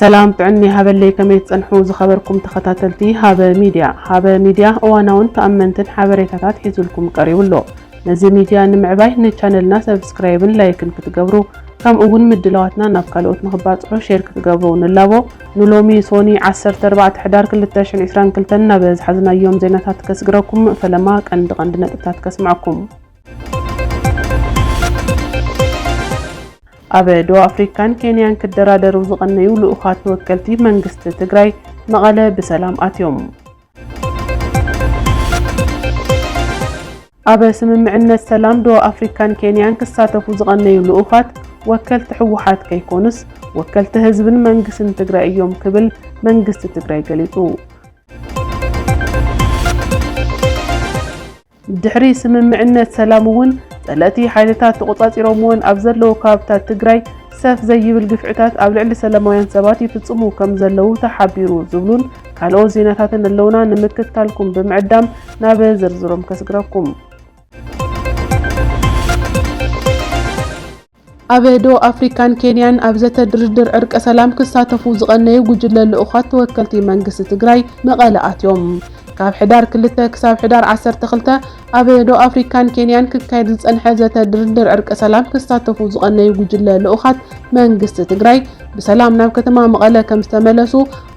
ሰላም ጥዕና ይሃበለይ፣ ከመይ ትጸንሑ ዝኸበርኩም ተኸታተልቲ ሃበ ሚድያ? ሃበ ሚድያ እዋናውን ተኣመንትን ሓበሬታታት ሒዙልኩም ቀሪቡ ኣሎ። ነዚ ሚድያ ንምዕባይ ንቻነልና ሰብስክራይብን ላይክን ክትገብሩ፣ ከምኡ እውን ምድላዋትና ናብ ካልኦት ንኽባጽሑ ሼር ክትገብሩ ንላቦ። ንሎሚ ሶኒ ዓሰርተ ኣርባዕተ ሕዳር ክልተ ሽሕን ዕስራን ክልተን ናብ ዝሓዝናዮም ዜናታት ከስግረኩም፣ ፈለማ ቀንዲ ቀንዲ ነጥብታት ከስምዐኩም። ኣብ ደቡብ ኣፍሪካን ኬንያን ክደራደሩ ዝቐነዩ ልኡኻት ተወከልቲ መንግስቲ ትግራይ መቐለ ብሰላም ኣትዮም። ኣብ ስምምዕነት ሰላም ደቡብ ኣፍሪካን ኬንያን ክሳተፉ ዝቐነዩ ልኡኻት ወከልቲ ህወሓት ከይኮኑስ ወከልቲ ህዝብን መንግስትን ትግራይ እዮም ክብል መንግስቲ ትግራይ ገሊጹ። ድሕሪ ስምምዕነት ሰላም እውን ጸለእቲ ሓይልታት ተቖጻጺሮምወን ኣብ ዘለዉ ከባብታት ትግራይ ሰፍ ዘይብል ግፍዕታት ኣብ ልዕሊ ሰላማውያን ሰባት ይፍጽሙ ከም ዘለዉ ተሓቢሩ ዝብሉን ካልኦት ዜናታትን ኣለዉና፣ ንምክትታልኩም ብምዕዳም ናብ ዝርዝሮም ከስግረኩም። ኣብ ደቡብ ኣፍሪካን ኬንያን ኣብ ዘተ ድርድር ዕርቀ ሰላም ክሳተፉ ዝቐነዩ ጉጅለ ልኡኻት ተወከልቲ መንግስቲ ትግራይ መቐለ ኣትዮም። ካብ ሕዳር ክልተ ክሳብ ሕዳር ዓሰርተ ክልተ ኣብ ደቡብ ኣፍሪካን ኬንያን ክካየድ ዝጸንሐ ዘተ ድርድር ዕርቀ ሰላም ክሳተፉ ዝቐነዩ ጉጅለ ልኡኻት መንግስቲ ትግራይ ብሰላም ናብ ከተማ መቐለ ከም ዝተመለሱ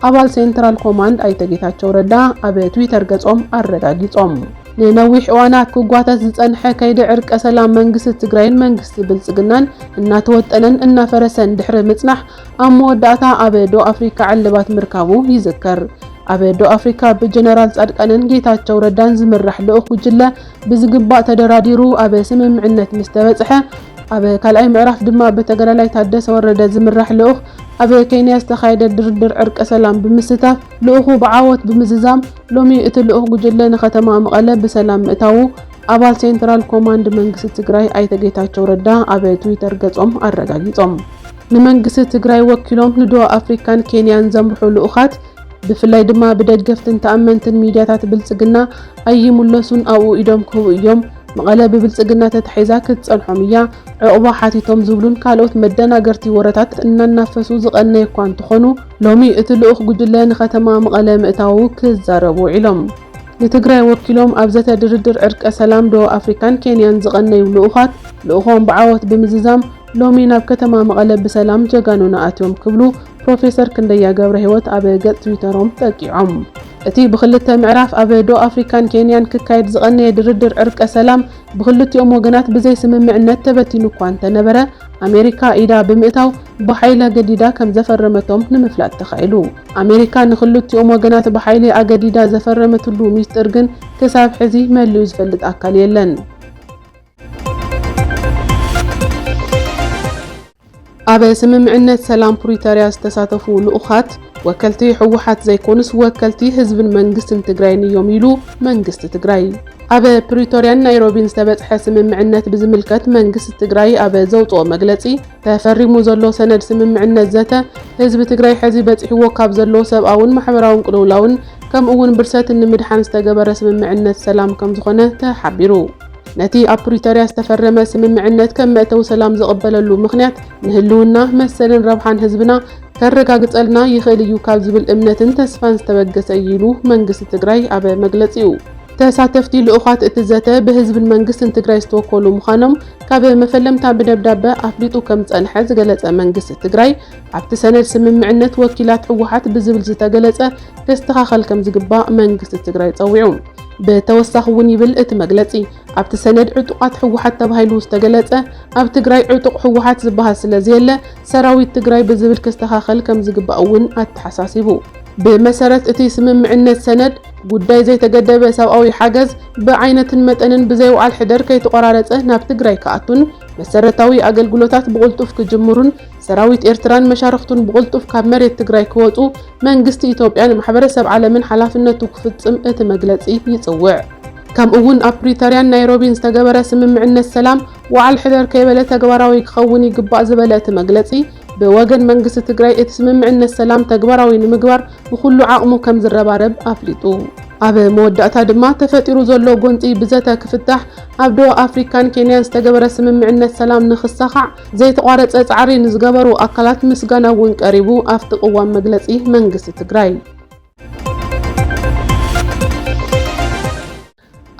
ኣባል ሴንትራል ኮማንድ ኣይተ ጌታቸው ረዳ ኣብ ትዊተር ገጾም ኣረጋጊጾም። ንነዊሕ እዋናት ክጓተት ዝጸንሐ ከይዲ ዕርቀ ሰላም መንግስቲ ትግራይን መንግስቲ ብልጽግናን እናተወጠነን እናፈረሰን ድሕሪ ምጽናሕ፣ ኣብ መወዳእታ ኣብ ደቡብ ኣፍሪካ ዕልባት ምርካቡ ይዝከር። ኣብ ደቡብ ኣፍሪካ ብጀነራል ጻድቃንን ጌታቸው ረዳን ዝምራሕ ልኡኽ ጉጅለ ብዝግባእ ተደራዲሩ ኣብ ስምምዕነት ምስ ተበጽሐ፣ ኣብ ካልኣይ ምዕራፍ ድማ ብተጋዳላይ ታደሰ ወረደ ዝምራሕ ልኡኽ ኣብ ኬንያ ዝተኻየደ ድርድር ዕርቀ ሰላም ብምስታፍ፣ ልኡኹ ብዓወት ብምዝዛም፣ ሎሚ እቲ ልኡኽ ጉጅለ ንከተማ መቐለ ብሰላም ምእታዉ ኣባል ሴንትራል ኮማንድ መንግስቲ ትግራይ ኣይተ ጌታቸው ረዳ ኣብ ትዊተር ገጾም ኣረጋጊጾም። ንመንግስቲ ትግራይ ወኪሎም ንደቡብ ኣፍሪካን ኬንያን ዘምርሑ ልኡኻት፣ ብፍላይ ድማ ብደገፍትን ተኣመንትን ሚድያታት ብልጽግና ኣይምለሱን ኣብኡ ኢዶም ክህቡ እዮም፣ መቐለ ብብልጽግና ተታሒዛ ክትጸንሖም እያ፣ ዕቑባ ሓቲቶም ዝብሉን ካልኦት መደናገርቲ ወረታት እናናፈሱ ዝቐነየ እኳ እንተኾኑ፣ ሎሚ እቲ ልኡኽ ጉጅለ ንከተማ መቐለ ምእታዉ ክዛረቡ ውዒሎም። ንትግራይ ወኪሎም ኣብ ዘተ ድርድር ዕርቀ ሰላም ደቡብ ኣፍሪካን ኬንያን ዝቐነዩ ልኡኻት፣ ልኡኾም ብዓወት ብምዝዛም ሎሚ ናብ ከተማ መቐለ ብሰላም ጀጋኑና ኣትዮም ክብሉ ፕሮፌሰር ክንደያ ገብረ ህይወት ኣብ ገጽ ትዊተሮም ጠቂዖም። እቲ ብክልተ ምዕራፍ ኣብ ደቡብ ኣፍሪካን ኬንያን ክካየድ ዝቐነየ ድርድር ዕርቀ ሰላም ብክልቲኦም ወገናት ብዘይ ስምምዕነት ተበቲኑ እኳ እንተነበረ፣ ኣሜሪካ ኢዳ ብምእታው ብሓይሊ ኣገዲዳ ከም ዘፈረመቶም ንምፍላጥ ተኻኢሉ። ኣሜሪካ ንክልቲኦም ወገናት ብሓይሊ ኣገዲዳ ዘፈረመትሉ ሚስጥር ግን ክሳብ ሕዚ መሊኡ ዝፈልጥ ኣካል የለን። ኣብ ስምምዕነት ሰላም ፕሪቶርያ ዝተሳተፉ ልኡኻት ወከልቲ ህወሓት ዘይኮኑስ ወከልቲ ህዝብን መንግስትን ትግራይን እዮም ኢሉ መንግስቲ ትግራይ። ኣብ ፕሪቶርያን ናይሮቢን ዝተበጽሐ ስምምዕነት ብዝምልከት መንግስቲ ትግራይ ኣብ ዘውፅኦ መግለፂ፣ ተፈሪሙ ዘሎ ሰነድ ስምምዕነት ዘተ ህዝቢ ትግራይ ሕዚ በፂሕዎ ካብ ዘሎ ሰብኣውን ማሕበራውን ቅልውላውን ከምኡ እውን ብርሰትን ንምድሓን ዝተገበረ ስምምዕነት ሰላም ከም ዝኾነ ተሓቢሩ። ነቲ ኣብ ፕሪቶርያ ዝተፈረመ ስምምዕነት ከም መእተዊ ሰላም ዝቕበለሉ ምኽንያት ንህልውና፣ መሰልን ረብሓን ህዝብና ከረጋግጸልና ይኽእል እዩ ካብ ዝብል እምነትን ተስፋን ዝተበገሰ እዩ ኢሉ መንግስቲ ትግራይ ኣብ መግለጺኡ። ተሳተፍቲ ልኡኻት እቲ ዘተ ብህዝብን መንግስትን ትግራይ ዝተወከሉ ምዃኖም ካብ መፈለምታ ብደብዳበ ኣፍሊጡ ከም ዝጸንሐ ዝገለጸ መንግስቲ ትግራይ፣ ኣብቲ ሰነድ ስምምዕነት ወኪላት ህወሓት ብዝብል ዝተገለጸ ክስተኻኸል ከም ዝግባእ መንግስቲ ትግራይ ጸዊዑ። ብተወሳኺ እውን ይብል እቲ መግለጺ፣ ኣብቲ ሰነድ ዕጡቓት ህወሓት ተባሂሉ ዝተገለጸ፣ ኣብ ትግራይ ዕጡቕ ህወሓት ዝበሃል ስለ ዘየለ፣ ሰራዊት ትግራይ ብዝብል ክስተኻኸል ከም ዝግባእ እውን ኣተሓሳሲቡ። ብመሰረት እቲ ስምምዕነት ሰነድ፣ ጉዳይ ዘይተገደበ ሰብኣዊ ሓገዝ ብዓይነትን መጠንን ብዘይ ውዓል ሕደር ከይተቆራረጸ ናብ ትግራይ ክኣቱን መሰረታዊ ኣገልግሎታት ብቕልጡፍ ክጅምሩን ሰራዊት ኤርትራን መሻርኽቱን ብቕልጡፍ ካብ መሬት ትግራይ ክወጹ መንግስቲ ኢትዮጵያን ማሕበረሰብ ዓለምን ሓላፍነቱ ክፍጽም እቲ መግለጺ ይጽውዕ። ከምኡ እውን ኣብ ፕሪቶርያን ናይሮቢን ዝተገበረ ስምምዕነት ሰላም ውዓል ሕደር ከይበለ ተግባራዊ ክኸውን ይግባእ ዝበለ እቲ መግለጺ፣ ብወገን መንግስቲ ትግራይ እቲ ስምምዕነት ሰላም ተግባራዊ ንምግባር ብኹሉ ዓቕሙ ከም ዝረባረብ ኣፍሊጡ። ኣብ መወዳእታ ድማ ተፈጢሩ ዘሎ ጎንጺ ብዘተ ክፍታሕ ኣብ ደቡብ ኣፍሪካን ኬንያን ዝተገበረ ስምምዕነት ሰላም ንኽሳኻዕ ዘይተቋረጸ ጻዕሪ ንዝገበሩ ኣካላት ምስጋና እውን ቀሪቡ። ኣብቲ ቅዋም መግለጺ መንግስቲ ትግራይ።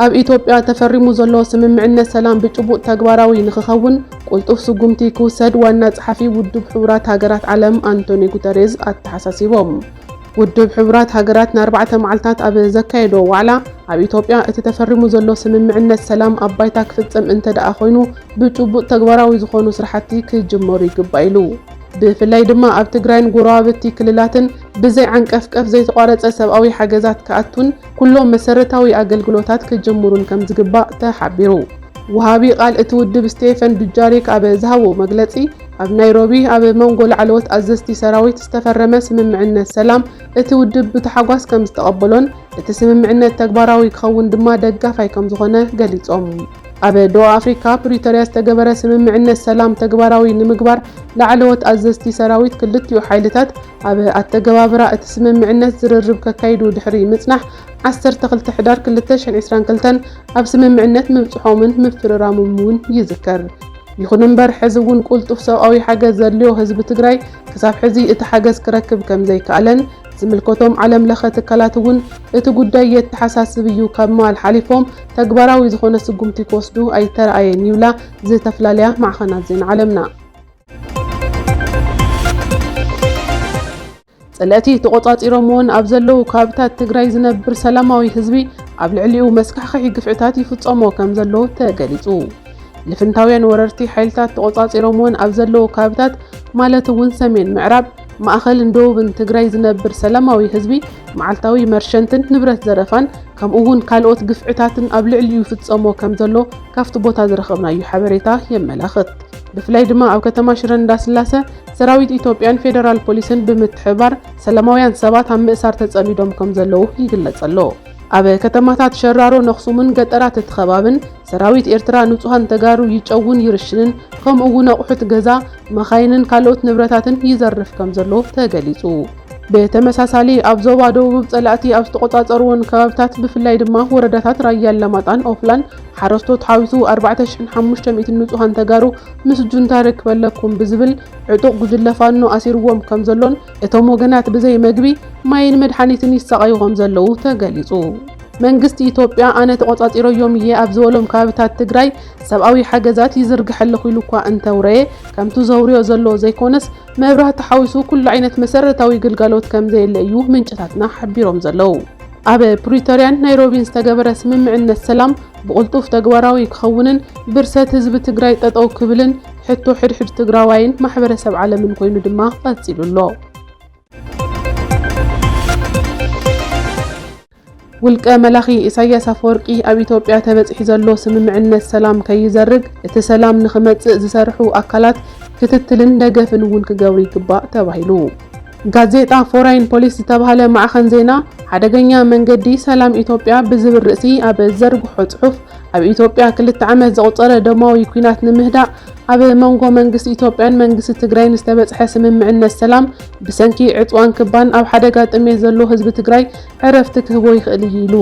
ኣብ ኢትዮጵያ ተፈሪሙ ዘሎ ስምምዕነት ሰላም ብጭቡጥ ተግባራዊ ንኽኸውን ቁልጡፍ ስጉምቲ ክውሰድ ዋና ጸሓፊ ውድብ ሕቡራት ሃገራት ዓለም ኣንቶኒ ጉተሬዝ ኣተሓሳሲቦም። ውድብ ሕቡራት ሃገራት ንኣርባዕተ መዓልታት ኣብ ዘካየዶ ዋዕላ፣ ኣብ ኢትዮጵያ እቲ ተፈሪሙ ዘሎ ስምምዕነት ሰላም ኣብ ባይታ ክፍጸም እንተ ደኣ ኮይኑ፣ ብጭቡጥ ተግባራዊ ዝኾኑ ስራሕቲ ክጅመሩ ይግባእ ኢሉ። ብፍላይ ድማ ኣብ ትግራይን ጎረባብቲ ክልላትን ብዘይ ዓንቀፍቀፍ ዘይተቋረጸ ሰብኣዊ ሓገዛት ክኣቱን ኩሎም መሰረታዊ ኣገልግሎታት ክጅምሩን ከም ዝግባእ ተሓቢሩ። ወሃቢ ቃል እቲ ውድብ ስቴፈን ዱጃሪክ ኣብ ዝሃቦ መግለጺ፣ ኣብ ናይሮቢ ኣብ መንጎ ላዕለዎት ኣዘዝቲ ሰራዊት ዝተፈረመ ስምምዕነት ሰላም እቲ ውድብ ብታሕጓስ ከም ዝተቐበሎን እቲ ስምምዕነት ተግባራዊ ክኸውን ድማ ደጋፋይ ከም ዝኾነ ገሊጾም። ኣብ ደቡብ ኣፍሪካ ፕሪቶርያ ዝተገበረ ስምምዕነት ሰላም ተግባራዊ ንምግባር ላዕለዎት ኣዘዝቲ ሰራዊት ክልቲኡ ሓይልታት ኣብ ኣተገባብራ እቲ ስምምዕነት ዝርርብ ከካይዱ ድሕሪ ምጽናሕ ዓሰርተ ክልተ ሕዳር ክልተ ሽሕን ዕስራን ክልተን ኣብ ስምምዕነት ምብጽሖምን ምፍርራሞምን እውን ይዝከር። ይኹን እምበር፣ ሕዚ እውን ቁልጡፍ ሰብኣዊ ሓገዝ ዘድልዮ ህዝቢ ትግራይ ክሳብ ሕዚ እቲ ሓገዝ ክረክብ ከም ዘይከኣለን ዝምልከቶም ዓለም ለኸ ትካላት እውን እቲ ጉዳይ የተሓሳስብ እዩ ካብ ምባል ሓሊፎም ተግባራዊ ዝኾነ ስጉምቲ ክወስዱ ኣይተረኣየን ይብላ ዝተፈላለያ ማዕኸናት ዜና ዓለምና። ጸለእቲ ተቖጻጺሮምዎን ኣብ ዘለዉ ከባብታት ትግራይ ዝነብር ሰላማዊ ህዝቢ ኣብ ልዕሊኡ መስካሕክሒ ግፍዕታት ይፍጸሞ ከም ዘሎ ተገሊጹ። ልፍንታውያን ወረርቲ ሓይልታት ተቖጻጺሮምዎን ኣብ ዘለዉ ከባብታት ማለት እውን ሰሜን ምዕራብ፣ ማእኸልን ደቡብን ትግራይ ዝነብር ሰላማዊ ህዝቢ መዓልታዊ መርሸንትን ንብረት ዘረፋን ከምኡ እውን ካልኦት ግፍዕታትን ኣብ ልዕሊኡ ይፍጸሞ ከም ዘሎ ካብቲ ቦታ ዝረኸብናዮ ሓበሬታ የመላኽት። ብፍላይ ድማ ኣብ ከተማ ሽረ እንዳስላሰ ሰራዊት ኢትዮጵያን ፌደራል ፖሊስን ብምትሕብባር ሰላማውያን ሰባት ኣብ ምእሳር ተጸሚዶም ከም ዘለዉ ይግለጽ ኣሎ። ኣብ ከተማታት ሸራሮን ኣኽሱምን ገጠራት እቲ ከባብን ሰራዊት ኤርትራ ንጹሃን ተጋሩ ይጨውን ይርሽንን ከምኡ እውን ኣቑሑት ገዛ፣ መኻይንን ካልኦት ንብረታትን ይዘርፍ ከም ዘሎ ተገሊጹ። ብተመሳሳሊ ኣብ ዞባ ደቡብ ጸላእቲ ኣብ ዝተቖጻጸርዎን ከባብታት ብፍላይ ድማ ወረዳታት ራያ ኣላማጣን ኦፍላን ሓረስቶት ሓዊሱ ኣርባዕተ ሽሕን ሓሙሽተ ሚእትን ንጹሃን ተጋሩ ምስ ጁንታ ርክብ ኣለኩም ብዝብል ዕጡቕ ጉጅለ ፋኖ ኣሲርዎም ከም ዘሎን እቶም ወገናት ብዘይ መግቢ፣ ማይን መድሓኒትን ይሳቐዩ ከም ዘለዉ ተገሊጹ። መንግስቲ ኢትዮጵያ ኣነ ተቖጻጺረዮም እየ ኣብ ዝበሎም ከባብታት ትግራይ ሰብኣዊ ሓገዛት ይዝርግሐ ኣለኹ ኢሉ እኳ እንተውረየ፣ ከምቲ ዘውርዮ ዘሎ ዘይኮነስ መብራህቲ ሓዊሱ ኩሉ ዓይነት መሰረታዊ ግልጋሎት ከም ዘየለ እዩ ምንጭታትና ሓቢሮም ዘለዉ። ኣብ ፕሪቶርያን ናይሮቢን ዝተገበረ ስምምዕነት ሰላም ብቕልጡፍ ተግባራዊ ክኸውንን ብርሰት ህዝቢ ትግራይ ጠጠው ክብልን ሕቶ ሕድሕድ ትግራዋይን ማሕበረሰብ ዓለምን ኮይኑ ድማ ቀጺሉ ኣሎ። ውልቀ መላኺ ኢሳያስ ኣፈወርቂ ኣብ ኢትዮጵያ ተበጺሑ ዘሎ ስምምዕነት ሰላም ከይዘርግ እቲ ሰላም ንኽመጽእ ዝሰርሑ ኣካላት ክትትልን ደገፍን እውን ክገብሩ ይግባእ ተባሂሉ። ጋዜጣ ፎራይን ፖሊስ ዝተባህለ ማዕኸን ዜና ሓደገኛ መንገዲ ሰላም ኢትዮጵያ ብዝብል ርእሲ ኣብ ዘርግሖ ጽሑፍ ኣብ ኢትዮጵያ ክልተ ዓመት ዘቑጸረ ደማዊ ኲናት ንምህዳእ ኣብ መንጎ መንግስቲ ኢትዮጵያን መንግስቲ ትግራይን ዝተበጽሐ ስምምዕነት ሰላም ብሰንኪ ዕጽዋን ክባን ኣብ ሓደጋ ጥሜት ዘሎ ህዝቢ ትግራይ ዕረፍቲ ክህቦ ይኽእል እዩ ኢሉ።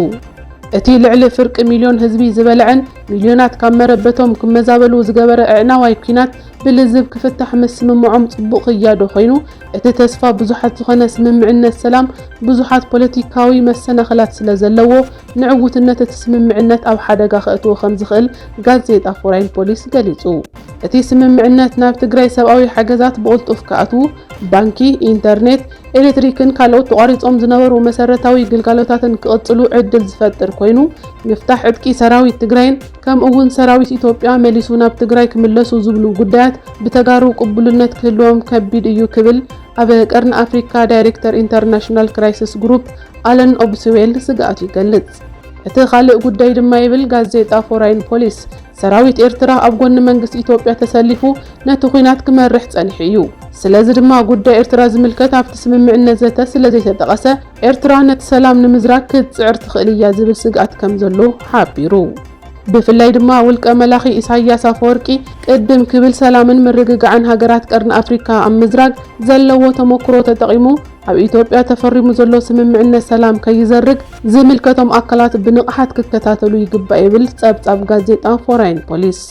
እቲ ልዕሊ ፍርቂ ሚልዮን ህዝቢ ዝበልዐን ሚልዮናት ካብ መረበቶም ክመዛበሉ ዝገበረ ኣዕናዋይ ኲናት ብልዝብ ክፍታሕ ምስምምዖም ጽቡቕ ክያዶ ኮይኑ፣ እቲ ተስፋ ብዙሓት ዝኾነ ስምምዕነት ሰላም ብዙሓት ፖለቲካዊ መሰናኽላት ስለ ዘለዎ ንዕውትነት እቲ ስምምዕነት ኣብ ሓደጋ ከእትዎ ከም ዝኽእል ጋዜጣ ፎራይን ፖሊስ ገሊጹ። እቲ ስምምዕነት ናብ ትግራይ ሰብኣዊ ሓገዛት ብቕልጡፍ ክኣትዉ፣ ባንኪ፣ ኢንተርኔት፣ ኤሌክትሪክን ካልኦት ተቋሪጾም ዝነበሩ መሰረታዊ ግልጋሎታትን ክቕጽሉ ዕድል ዝፈጥር ኮይኑ፣ ምፍታሕ ዕጥቂ ሰራዊት ትግራይን ከምኡ እውን ሰራዊት ኢትዮጵያ መሊሱ ናብ ትግራይ ክምለሱ ዝብሉ ጉዳያት ብተጋሩ ቅቡልነት ክህልዎም ከቢድ እዩ ክብል ኣብ ቀርኒ ኣፍሪካ ዳይሬክተር ኢንተርናሽናል ክራይሲስ ግሩፕ ኣለን ኦብስዌል ስግኣቱ ይገልጽ። እቲ ካልእ ጉዳይ ድማ ይብል ጋዜጣ ፎራይን ፖሊስ፣ ሰራዊት ኤርትራ ኣብ ጎኒ መንግስቲ ኢትዮጵያ ተሰሊፉ ነቲ ኲናት ክመርሕ ጸኒሑ እዩ። ስለዚ ድማ ጉዳይ ኤርትራ ዝምልከት ኣብቲ ስምምዕነት ዘተ ስለ ዘይተጠቐሰ፣ ኤርትራ ነቲ ሰላም ንምዝራግ ክትጽዕር ትኽእል እያ ዝብል ስግኣት ከም ዘሎ ሓቢሩ። ብፍላይ ድማ ውልቀ መላኺ ኢሳያስ ኣፈወርቂ ቅድም ክብል ሰላምን ምርግጋዕን ሃገራት ቀርኒ ኣፍሪካ ኣብ ምዝራግ ዘለዎ ተመክሮ ተጠቒሙ ኣብ ኢትዮጵያ ተፈሪሙ ዘሎ ስምምዕነት ሰላም ከይዘርግ ዝምልከቶም ኣካላት ብንቕሓት ክከታተሉ ይግባእ ይብል ጸብጻብ ጋዜጣ ፎራይን ፖሊስ።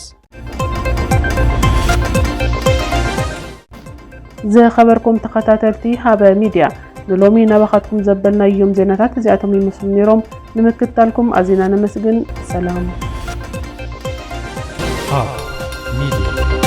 ዝኸበርኩም ተኸታተልቲ ሃበ ሚድያ፣ ንሎሚ ናባኻትኩም ዘበልናዮም ዜናታት እዚኣቶም ይመስሉ ነይሮም። ንምክትታልኩም ኣዚና ነመስግን። ሰላም። ሃብ ሚድያ።